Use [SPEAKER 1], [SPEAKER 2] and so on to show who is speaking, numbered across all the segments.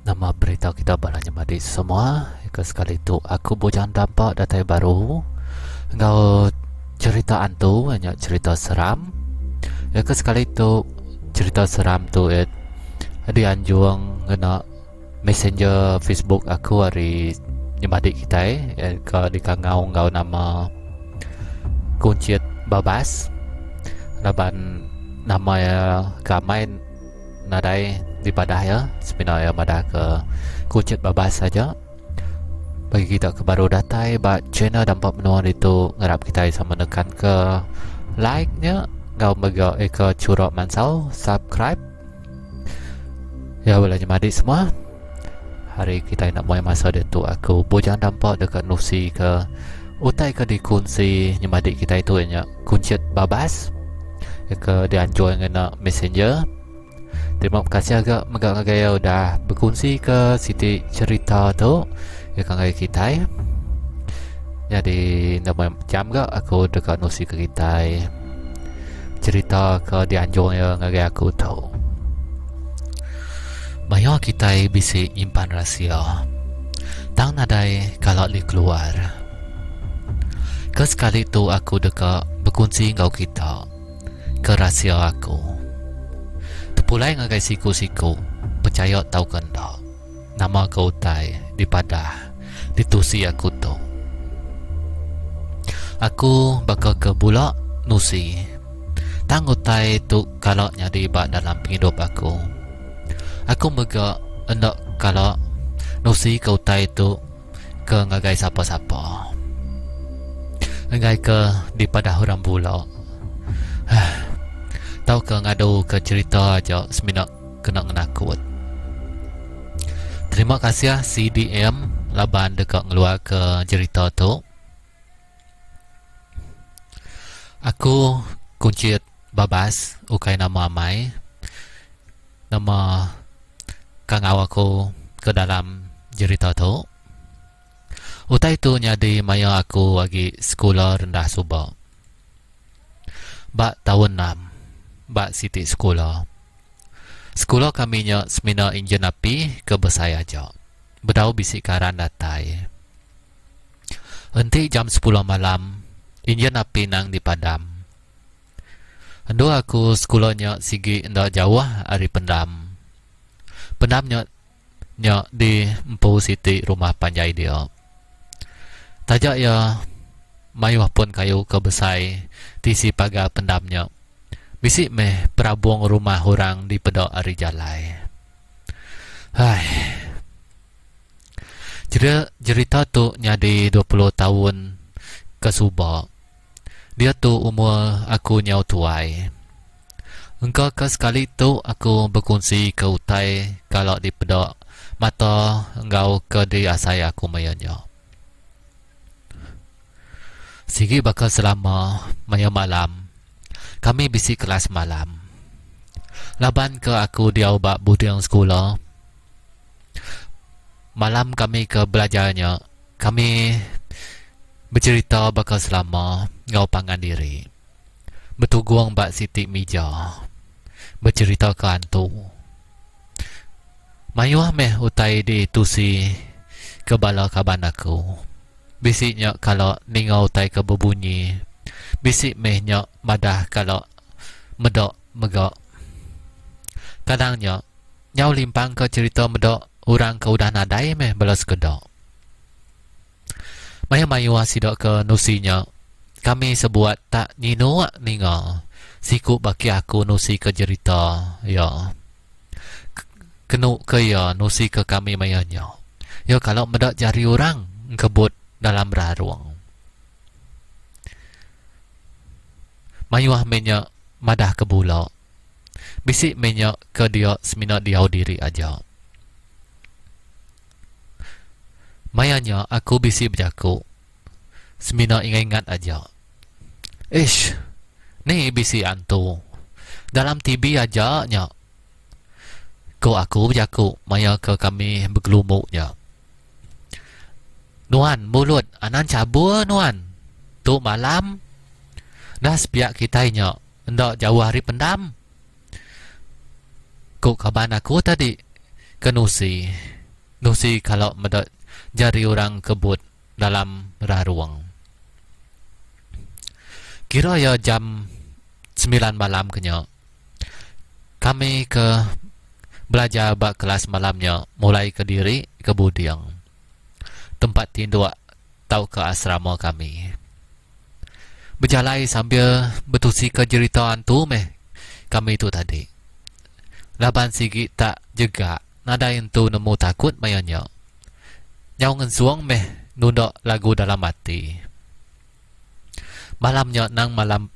[SPEAKER 1] Nama berita kita bala nyemadi semua ke sekali tu aku Bujang Dampa datai baru enggau cerita antu nya cerita seram. Ya ke sekali tu cerita seram tu eh dianjung ngena messenger Facebook aku ari nyemadi kitai ke dikangau enggau nama Kunchit Babas laban nama iya ke amai Nadai dipadah iya, semina iya madah ke kuchit babas aja. Bagi kita ke baru datai ba channel Dampa Menua ditu ngarap kitai sama nekan ke like nya enggau mega eka chura mansau subscribe. Ya bala nyemadi semua. Hari kitai enda muai masa ditu aku Bujang Dampa deka nusi ke utai ke dikunsi nyemadi kitai tu iya nya kunchit babas ke dianjur ngena messenger. Terima kasih aga mega ngagai iya udah bekunsi ke siti cherita tu ika ngagai kitai. Nyadi enda muai jam ga aku deka nusi ke kitai cherita ke dianjur iya ngagai aku tu. Mayuh kitai bisi nyimpan rahsia tang nadai kala dikeluar. Ke sekali tu aku deka bekunsi enggau kita ke rahsia aku. Tepulai ngagai siku-siku pechaya tauka enda nama ke utai dipadah ditusi aku tu. Aku baka ke bula nusi. Tang utai tu kala nyadi ba dalam pengidup aku. Aku mega enda kala nusi ke utai tu ke ngagai sapa-sapa. Enggai ke dipadah orang bula. Huh. Tauka ngadu ke cherita aja semina kena ngenakut. Terima kasih CDM laban deka ngeluarka jerita tu. Aku Kunchit Babas ukai nama amai. Nama kangau aku ke dalam jerita tu. Utai tu nyadi maya aku agi sekula rendah suba. Ba taun enam ba siti sekula. Sekula kami nya semina injin api ke besai aja. Bedau bisi karan datai. Enti jam sepuluh malam, injin api nang dipadam. Endur aku sekula nya sigi enda jauh ari pendam. Pendam nya nya di empu siti rumah panjai dia. Taja iya mayuh pun kayu ke besai tisi pagar pendam nya, bisi meh perabung rumah orang dipeda ari jalai. Hai. Jerita tu nyadi 20 taun ke suba. Diatu umur aku nyau tuai. Engka ke sekali tu aku bekunsi ke utai kala dipeda mata enggau ke diasai aku maya nya. Sigi baka selama maya malam kami bisi kelas malam. Laban ke aku diau ba buding sekula. Malam kami ke belajar nya, kami becherita baka selama enggau pangan diri. Betugung ba siti mija, becherita ke antu. Mayuh meh utai ditusi ke bala kaban aku. Bisi nya kala ninga utai ke bebunyi, bisi meh nya madah kala meda mega. Kadang nya Nyau limpang ke cherita meda orang ke udah nadai meh bala sekeda. Mayuh-mayuh sida ke nusi nya, kami sebuat tak nyinuk ninga siku baki aku nusi ke jerita iya. Kenu ke iya nusi ke kami maya nya. Iya kala meda jari orang engkebut dalam rarung. Mayuh meh nya madah ke bula. Bisi meh nya ke dia semina diau diri aja. Maya nya aku bisi bejaku semina ingat-ingat aja. Ish, ni bisi antu dalam TV aja nya, ku aku bejaku maya ke kami begelumu nya. Nuan mulut anang chabur nuan tu malam. Dah sepiak kitai nya Enda jauh ari pendam. Ku kaban aku tadi ke nusi. Nusi kala meda jari orang ke but dalam rarung. Kira iya jam semilan malam ke nya, kami ke belajar ba kelas malam nya mulai ke diri ke buding tempat tinduk tauka asrama kami. Bejalai sambil betusika jerita antu meh kami tu tadi. Laban sigi tak jegak nadai entu nemu takut maya nya. Nyau ngensung meh nunda lagu dalam ati. Malam nya nang malam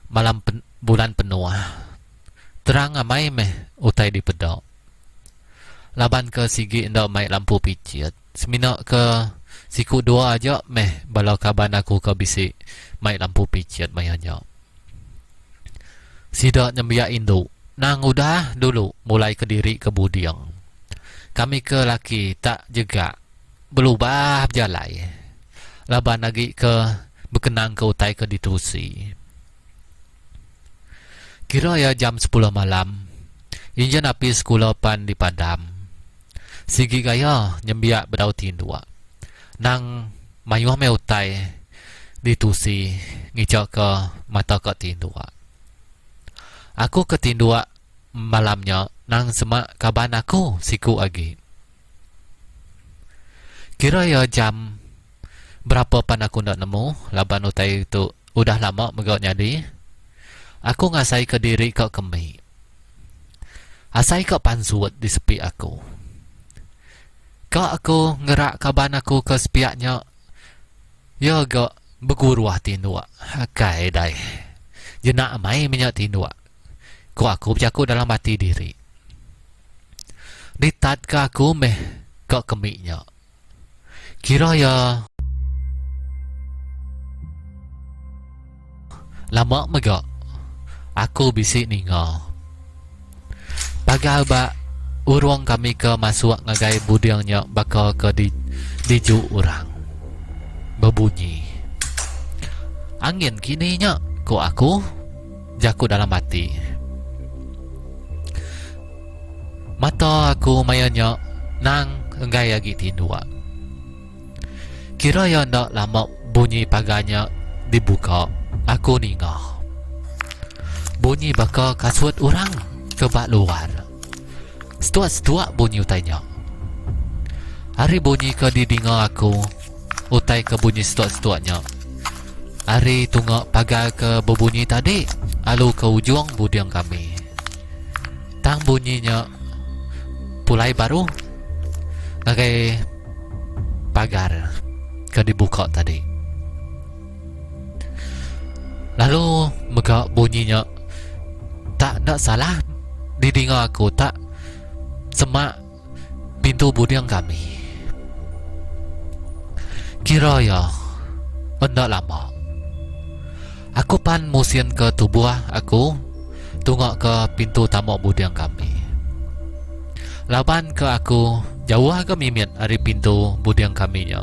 [SPEAKER 1] malam pen, bulan penuh. Terang amai meh utai dipeda. Laban ke sigi enda mai lampu pichit. Semina ke siku dua aja meh bala kaban aku ke bisi mai lampu pichit maya nya. Sida nembiak indu nang udah dulu mulai kediri ke buding. Kami ke laki tak jegak belubah bejalai laban agi ke bekenang ke utai ke ditusi. Kira iya jam sepuluh malam, injin api sekula pan dipadam. Sigi gaya nyembiak bedau tinduk. Nang mayuh meh utai ditusi ngicha ke mata ka tinduk. Aku ke tinduk malam nya nang semak kaban aku siku agi. Kira iya jam berapa pan aku enda nemu laban utai tu udah lama mega nyadi. Aku ngasaika diri ka kemi. Asai ka pansut di sepi aku. Ka aku ngerak kaban aku ke sepiak nya, iya ga beguruh tinduk. Akai dai. Jenak amai meh nya tinduk, ku aku bejaku dalam ati diri. Ditatka aku meh ka kemi nya. Kira iya lama mega aku bisi ninga. Pagar ba urung kami ke masuk ngagai buding nya baka ke di diju orang bebunyi. Angin kini nya, ku aku jaku dalam ati. Mata aku maya nya nang enggai agi tinduk. Kira iya enda lama bunyi pagar nya dibuka, aku ninga. Bunyi baka kasut orang ke ba luar. Setuak-setuak bunyi utai nya. Ari bunyi ke didinga aku, utai ke bunyi setuak-setuak nya ari tunga pagar ke bebunyi tadi alu ke ujung buding kami. Tang bunyi nya pulai baru ngagai pagar ke dibuka tadi. Lalu mega bunyi nya tak enda salah didinga aku tak semak pintu buding kami. Kira iya enda lama. Aku pan musin ke tubuh aku tunga ke pintu tama buding kami. Laban ke aku jauh ga mimit ari pintu buding kami nya.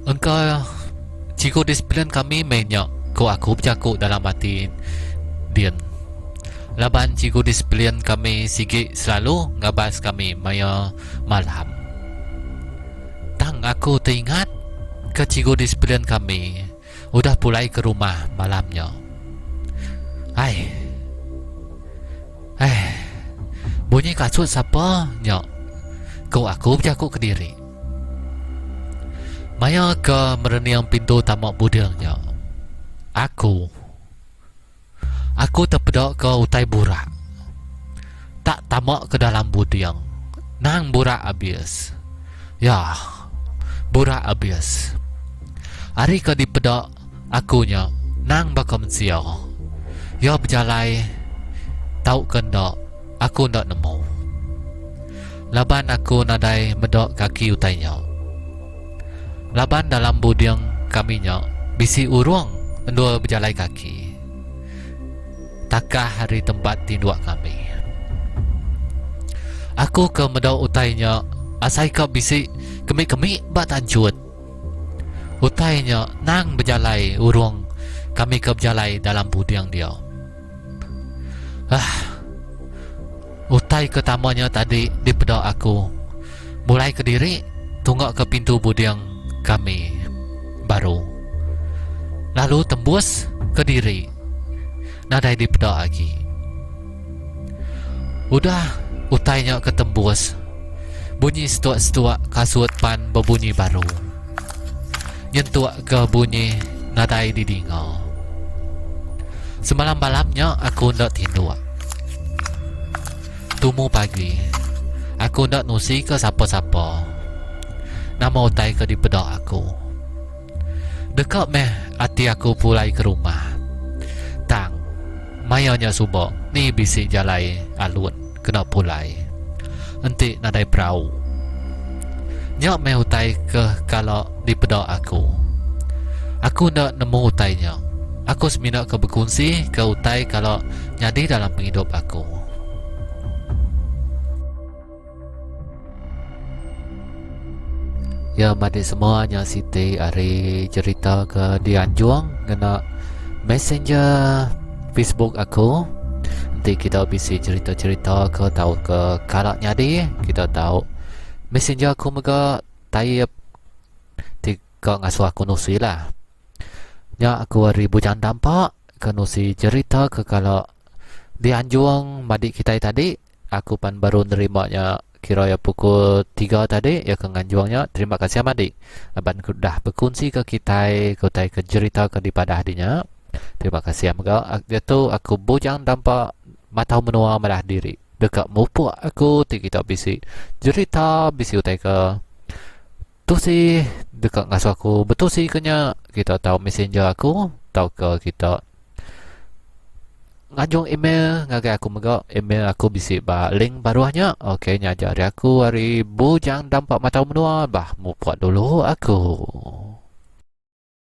[SPEAKER 1] Engka cikgu disiplin kami meh nya ku aku bejaku dalam ati din. Laban cikgu disiplin kami sigi selalu ngabas kami maya malam. Tang aku teingat ke cikgu disiplin kami udah pulai ke rumah malam nya. Ai. Eh. Bunyi kasut sapa nya? Ku aku bejaku kediri. Maya ke merening pintu tama buding nya, aku aku tepeda ke utai burak tak tama ke dalam buding nang burak abis. Ya, burak abis. Ari ke dipeda aku nya nang baka mensia. Iya bejalai tauka enda aku enda nemu. Laban aku nadai meda kaki utai nya. Laban dalam buding kami nya bisi urung endur bejalai kaki. Takah ari tempat tinduk kami. Aku ke meda utai nya asai ka bisi kemi-kemi ba tanchut. Utai nya nang bejalai urung kami ke bejalai dalam buding dia. Ah. Utai ke tama nya tadi dipeda aku mulai kediri tunga ke pintu buding kami baru lalu tembus kediri nadai dipeda agi. Udah utai nya ke tembus, bunyi setuak-setuak kasut pan bebunyi baru. Nyentuk ke bunyi nadai didinga. Semalam-malam nya aku enda tinduk. Tumu pagi, aku enda nusika sapa-sapa nama utai ke dipeda aku. Deka meh ati aku pulai ke rumah. Tang, maya nya suba ni bisi jalai alun kena pulai enti nadai perau. Nya meh utai ke kala dipeda aku. Aku enda nemu utai nya. Aku semina ke bekunsi ke utai kala nyadi dalam pengidup aku. Ya madik semua nya siti ari jerita ke dianjung ngena messenger Facebook aku. Enti kita bisi cerita-cerita ke tau ke kala nyadi, kita tau messenger aku mega type ti ka ngasuh aku nusi lah. Nya aku ari Bujang Dampa ke nusi jerita ke kala dianjung madik kitai tadi. Aku pan baru nerima nya kira iya pukul tiga tadi iya ke nganjung nya. Terima kasih madik laban ke udah bekunsi ke kitai ke utai ke jerita ke dipadah di nya. Terima kasih mega diatu aku bujang dampa matau menua madah diri deka mupuk aku ti kita bisi jerita bisi utai ke tusi deka ngasuh aku betusi ke nya kita tau messenger aku tauka kita Nganjung email ngagai aku mega. Email aku bisi ba link baruh nya. Ok nya aja ari aku ari Bujang Dampa Matau Menua bah mupuk dulu aku.